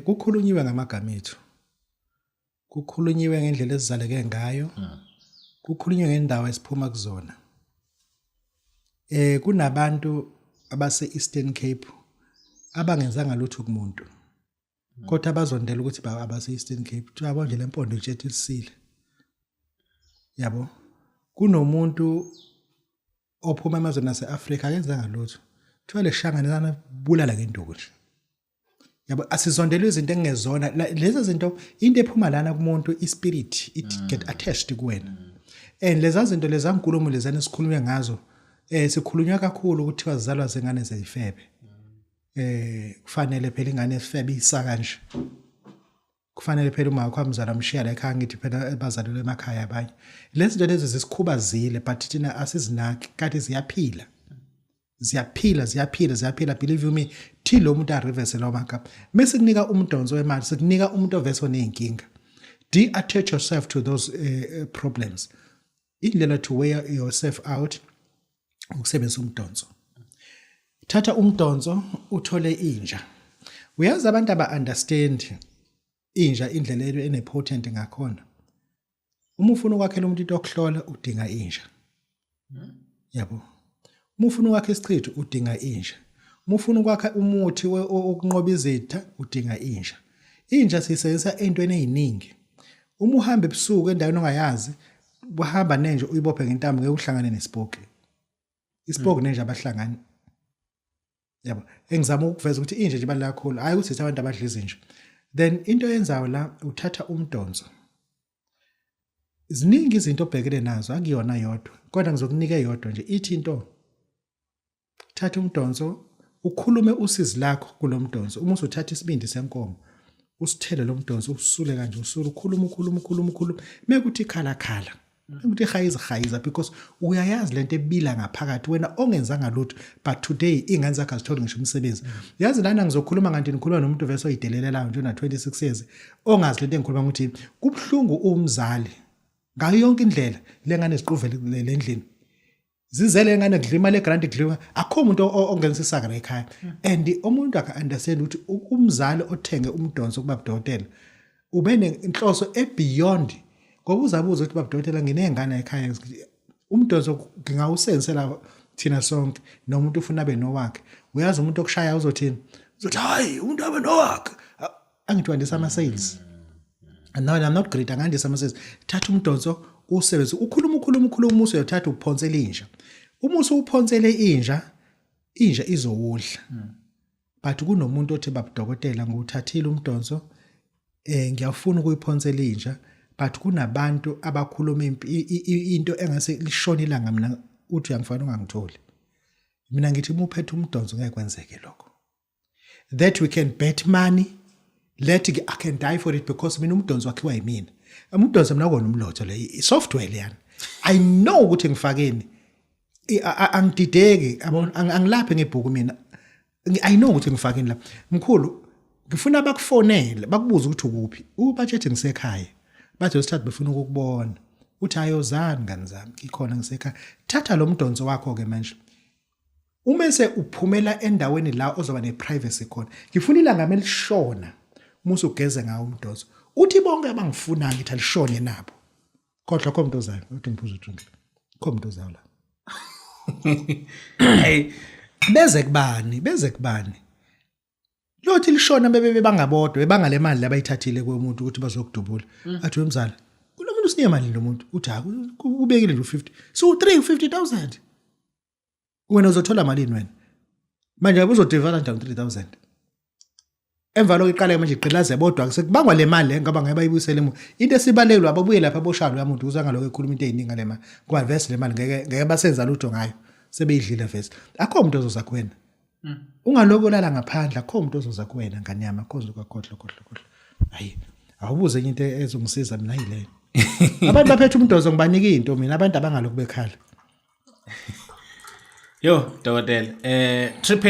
Kukhulunyiwe ngamagama ethu. Kukhulunyiwe ngendlela esizaleke ngayo. Kukhulunywe ngendawo esiphuma kuzona. Kunabantu abase Eastern Cape abangenzanga lutho kumuntu. Kodwa abazondela ukuthi abase Eastern Cape. Kuthiwa yabo nje lempondo itshethi lisile. Yabo. Kunomuntu ophuma emazweni ase-Afrika akenzanga lutho. Kuthiwa leshangane lana bulala ngenduku nje. Yabo, asizondelwe izinto engezona lezi zinto. Into ephuma lana kumuntu, ispirit, it get attached kuwena. And leza zinto, leza nkulumo lezana esikhulunywa ngazo, sikhulunywa kakhulu ukuthiwa zizalwa zingane zeyifebe. Kufanele phela ingane esifebe isaka nje. Kufanele phela uma wakho amzala amshiya la ekhaya, ngithi phela bazalelwe emakhaya abanye. Lezi zinto lezi zisikhubazile, but thina asizinaki, kanti ziyaphila. Ziyaphila, ziyaphila, ziyaphila. Believe you me, thi lo muntu areverse lawo magama. Mase kunika umdonso wemali, sikunika umuntu ovese oneyinkinga. De-attach yourself to those problems. Indlela to wear yourself out ukusebenzisa umdonso. Thatha umdonso, uthole inja. Uyazi, abantu aba understand inja indlela enepotent ngakhona. Uma ufuna ukwakhela umuntu into yokuhlola, udinga inja. Yabo. Uma ufuna ukwakha isichitho, udinga inja. Uma ufuna ukwakha umuthi wokunqoba izitha, udinga inja. Inja siyisebenzisa entweni eziningi. Uma uhamba ebusuku endaweni ongayazi, uhamba nenja uyibophe ngentambo, ngeke uhlangane nesipoki. Isipoki nenja abahlangani. Yabo, engizama ukuveza ukuthi inja nje ibaluleke kakhulu, hayi ukuthi abantu abadla izinja. Then into oyenzayo la, uthatha umdonso. Ziningi izinto obhekene nazo, akuyona yodwa, kodwa ngizokunika eyodwa nje. Ithi into, thatha umdonso, ukhulume usizi lakho kulo mdonso. Uma usuthatha isibindi senkomo, usithele lo mdonso, usule kanje, usule, ukhuluma, ukhuluma, ukhuluma, ukhuluma, mekuthi khala khala, ukuthi hayiza hayiza, because uyayazi lento ebila ngaphakathi wena ongenzanga lutho, but today ingane zakho azitholi ngisho umsebenzi. Yazi, lana ngizokhuluma kanti ngikhuluma nomuntu vese oyidelelelayo nje, ona 26 years, ongazi lento engikhuluma ukuthi kubhlungu umzali ngayo yonke indlela. Lengane ziquvele le ndlini, zizele ngane, kudliwa imali egrant, kudliwa, akho umuntu ongenisa isaka la ekhaya. And umuntu aka understand ukuthi umzali othenge umdonso kuba budokotela ube nenhloso ebeyond, ngoba uzabuza ukuthi, "Baba dokotela, nginengane ekhaya, umdonso ngingawusenzisela thina sonke nomuntu ufuna abe nowakhe?" Uyazi umuntu okushaya uzothini? Uzothi, "Hayi, umuntu abe nowakhe." Angithi wandisa ama sales? And now I'm not great, angandisa ama sales. Thatha umdonso, usebenze, ukhuluma, ukhuluma, ukhuluma, usuyothatha uphonsele inja. Uma usuphonsele inja, inja izowudla. But kunomuntu othi, "Baba dokotela, ngiwuthathile umdonso, ngiyafuna ukuyiphonsela inja, but kunabantu abakhuluma impi, into engase lishona ilanga mina." Uthi uyangifana ungangitholi. Mina ngithi uma uphethe umdonso ngeke kwenzeke lokho. That we can bet money, let I can die for it, because mina umdonso wakhiwa yimina. Umdonso mina kona umlotho, le i-software leyana. I know ukuthi ngifakeni. Angidideki yabona, angilaphi ngebhuku mina. I know ukuthi ngifakeni la. Mkhulu, ngifuna bakufonele, bakubuze ukuthi ukuphi. Ubatshethi ngisekhaya. Bathi wesithathu befuna ukukubona. Uthi, "Ayozani ngani zami, ngikhona, ngisekhaya." Thatha lo mdonso wakho ke manje. Umese uphumela endaweni la ozoba neprivacy khona. Ngifuna ilanga melishona, uma usugeze ngawo umdonso. Uthi, "Bonke abangifunayo ngithi alishone nabo." Kodwa akho umuntu ozayo, uthi ngiphuza udrink. Akho umuntu ozayo la. Hey. Beze kubani? Beze kubani? Lothi lishona bebe bangabodwa, bebanga le mali abayithathile komuntu ukuthi bazokudubula. Athi, "Wemzala, kunomuntu usinike imali lo muntu." Uthi, "Ha, ubekile nje u50." So 3 50,000. Wena uzothola malini wena? Manje uzodivala kanjani 3000? Emva lokho iqale manje igqilaze bodwa, sekubangwa le mali le, ngoba ngeke bayibuyisele emuva. Into esibalekile, ababuye lapha aboshalo yamuntu ukuze angalokho ekhuluma into eziningi ngale mali. Ngoba vese le mali ngeke basenza lutho ngayo. Sebeyidlile vese. Akho umuntu ozoza kuwena. Ungaloko ulala ngaphandle, akho umuntu ozoza kuwena, ngane yami, akho uzokakhohlwa, khohlwa, khohlwa. Hayi, awubuze enye into ezongisiza mina yileyo. Abantu baphethe umdonso, ngibanika into mina, abantu abangalokhu bekhala. Yo, dokotela, trip.